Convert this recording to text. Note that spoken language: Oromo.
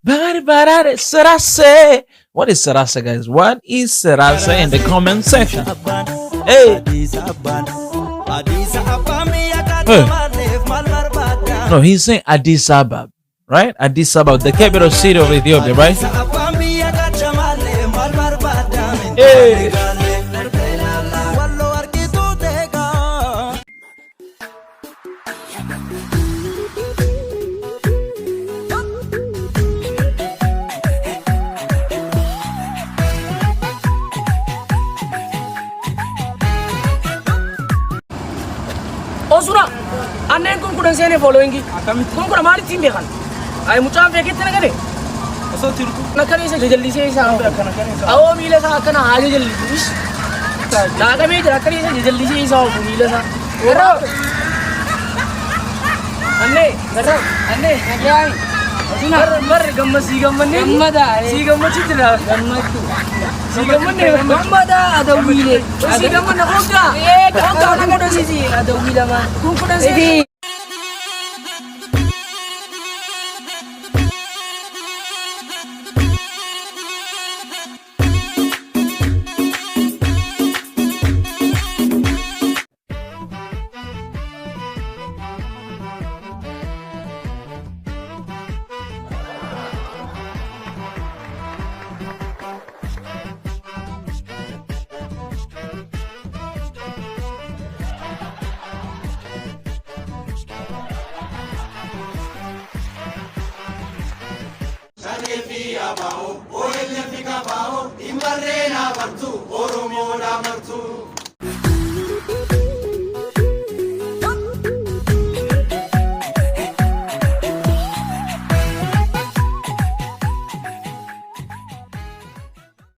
Barbarare Sarase. What is Sarasa, guys? What is Sarasa in the comment section? Hey. Hey. No, he's saying Addis Ababa, right? Addis Ababa, the capital city of Ethiopia, right? Hey. Osura, anneen kun 10 seenee following. Kun 10 maalitti hin beekan? Ay, mucaan feeketti na gale. Osoo tirtu. Akkana isa jajallisee isaa. Awoo, miila isaa akkana haa jajallisu. Ish. Laaqamee jira, akkana isa jajallisee isaa ofu miila isaa. Garraa. Annee, garraa. Annee, nagayaami. Bar bar gamma sii gammannee. Gammada. Sii gammachuu jira. Gammachuu. Sii gammannee. Gammada adawwiilee. Sii gammanna hoggaa. Ee, Hoggaa gammada nama dosisi. Adawwii lamaan. Kun 10 seenee. Shanee fi ABO, OLF fi KFO, hin barreen abartu, Oromoodha martu.